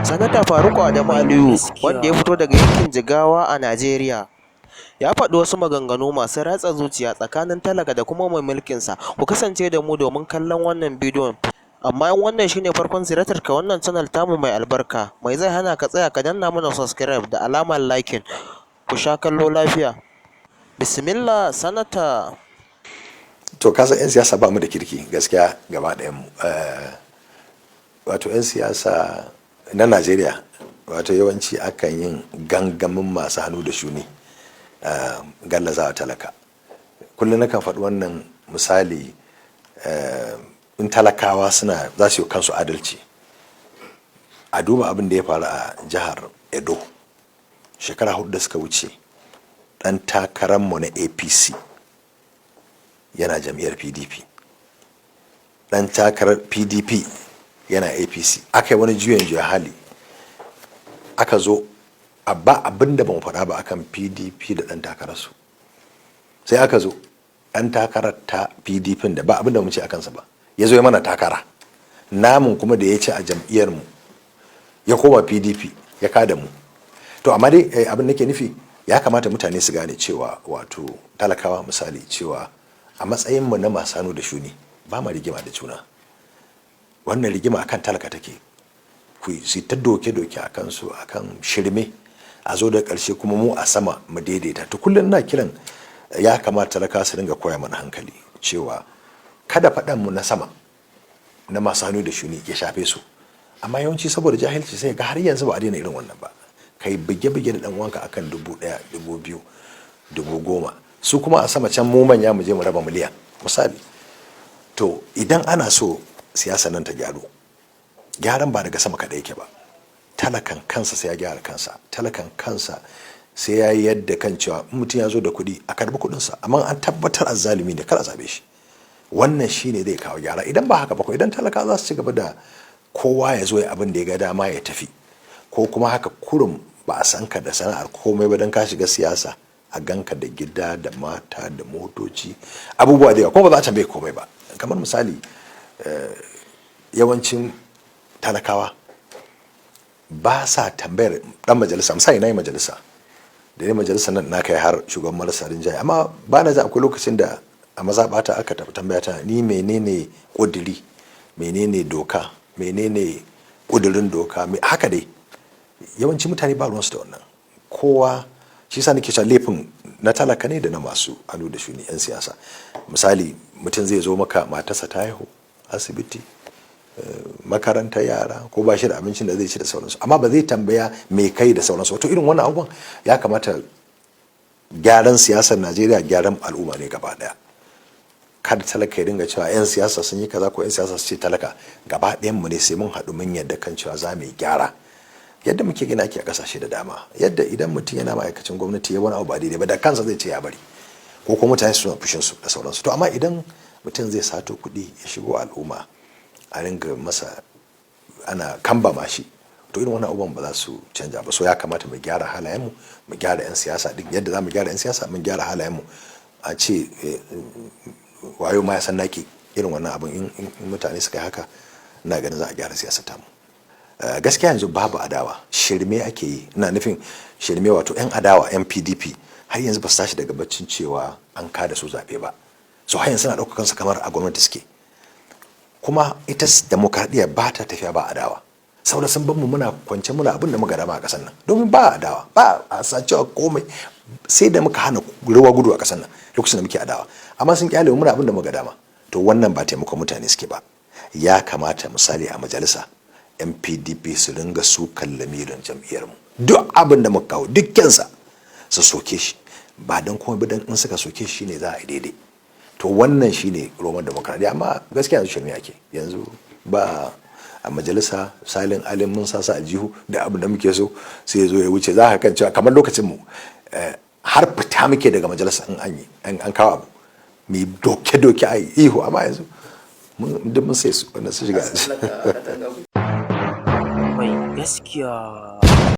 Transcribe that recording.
Sanata Faruk Adamu Aliyu, wanda ya fito daga yankin Jigawa a Najeriya, ya faɗi wasu maganganu masu ratsa zuciya tsakanin talaka da kuma mai mulkinsa. Ku kasance da mu domin kallon wannan bidiyon. Amma in wannan shine farkon ziyartar ka wannan channel tamu mai albarka, mai zai hana ka tsaya ka danna mana subscribe da alamar liking? Ku sha kallo lafiya. Bismillah, Sanata. To, kasan 'yan siyasa ba mu da kirki gaskiya gaba ɗayan mu. Wato 'yan siyasa na Najeriya, wato yawanci akan yin gangamin masu hannu da shuni gallazawa talaka. Kullum nakan faɗi wannan misali: in talakawa suna za su yi kansu adalci, a duba abin da ya faru a jihar Edo shekara 4 da suka wuce. Ɗan takararmu na APC yana jam'iyyar PDP, ɗan takarar PDP yana APC. Aka yi wani juyin juya hali, aka zo ba abin da ban faɗa ba akan PDP da ɗan takararsu. Sai aka zo ɗan takarar ta PDP da ba abin da mu ce a kansa ba, ya zo ya mana takara. Namun kuma da ya ci a jam'iyyar mu, ya koma PDP ya kada mu. To, amma dai abin nake nufi, ya kamata mutane su gane cewa, wato talakawa misali, cewa a matsayin mu na masu hannu da shuni ba ma rigima da juna. Wannan rigima akan talaka take. Ku su ta doke-doke a kansu akan shirme, a zo da ƙarshe kuma mu a sama mu daidaita. To, kullum ina kiran ya kamata talaka su dinga koya mana hankali cewa kada faɗan mu na sama na masu hannu da shuni ya shafe su. Amma yawanci saboda jahilci sai ga har yanzu ba a daina irin wannan ba. Kai bige-bige da dan uwanka akan 1000, 2000, 10,000, su kuma a sama can mu manya mu je mu raba miliyan misali. To, idan ana so siyasa nan ta gyaru, gyaran ba daga sama kaɗai yake ba. Talakan kansa sai ya gyara kansa. Talakan kansa sai ya yi yadda kan cewa in mutum ya zo da kuɗi, a karɓi kuɗinsa, amma an tabbatar azzalumi ne, kar a zabe shi. Wannan shine zai kawo gyara. Idan ba haka ba ko, idan talaka za su ci gaba da kowa ya zo ya abin da ya ga dama ya tafi, ko kuma haka kurum ba a san ka da sana'ar komai ba, don ka shiga siyasa a ganka da gida da mata da motoci, abubuwa da yawa, kuma ba za a tambaye komai ba. Kamar misali, yawancin talakawa ba sa tambayar dan majalisa. Misali, na yi majalisa, da ne majalisa nan na kai har shugaban marasa rinjaye, amma ba na ji akwai lokacin da a mazaɓata aka tafi tambaya ta ni menene ƙudiri, menene doka, menene ƙudirin doka. Haka dai yawanci mutane ba ruwansu da wannan. Kowa shi sa nake cewa laifin na talaka ne da na masu hannu da shuni 'yan siyasa. Misali, mutum zai zo maka, matarsa ta haihu, asibiti, makarantar yara, ko ba shi da abincin da zai ci da sauransu, amma ba zai tambaya me kai da sauransu. Wato irin wannan abubuwan ya kamata gyaran siyasar Najeriya gyaran al'umma ne gaba daya. Kada talaka ya dinga cewa 'yan siyasa sun yi kaza, ko 'yan siyasa su ce talaka. Gaba ɗayan mu ne sai mun haɗu mun yadda kan cewa za mu yi gyara. Yadda muke gina ake a kasashe da dama, yadda idan mutum yana ma'aikacin gwamnati ya wani abu ba daidai ba, da kansa zai ce ya bari, ko kuma mutane suna fushin su da sauransu. To, amma idan mutum zai sato kuɗi ya shigo al'umma, a ringa masa ana kambama shi, to irin wannan abubuwan ba za su canja ba. So ya kamata mu gyara halayenmu, mu gyara 'yan siyasa duk yadda za mu gyara 'yan siyasa, mun gyara halayenmu. A ce wayo ma ya san naki irin wannan abin. In mutane suka yi haka, ina ganin za a gyara siyasar tamu. Gaskiya yanzu babu adawa, shirme ake yi. Ina nufin shirme, wato 'yan adawa, 'yan PDP, har yanzu ba su tashi daga baccin cewa an kada su zaɓe ba. So har yanzu suna ɗaukar kansu kamar a gwamnati suke. Kuma ita demokradiyya ba ta tafiya ba adawa, saboda sun bar mu muna kwance muna abin da muka dama a ƙasar nan, domin ba adawa, ba a sacewa komai. Sai da muka hana ruwa gudu a ƙasar nan lokacin da muke adawa, amma sun kyale mu muna abin da muka dama. To, wannan ba taimakon mutane suke ba. Ya kamata misali a majalisa PDP su ringa sukan lamirin jam'iyyar mu. Duk abin da muka kawo, dukkansa su soke shi, ba don kuma ba, don in suka soke shi ne za a yi daidai. To, wannan shine roman demokradiyya. Amma gaskiya yanzu shirme ake. Yanzu ba a majalisa, salin alin mun sa aljihu da abin da muke so sai ya zo ya wuce. Za ka kan cewa kamar lokacin mu har fita muke daga majalisa in an yi an kawo abu mai doke doke, a yi ihu. Amma yanzu duk mun sai su wannan su shiga. Mai gaskiya.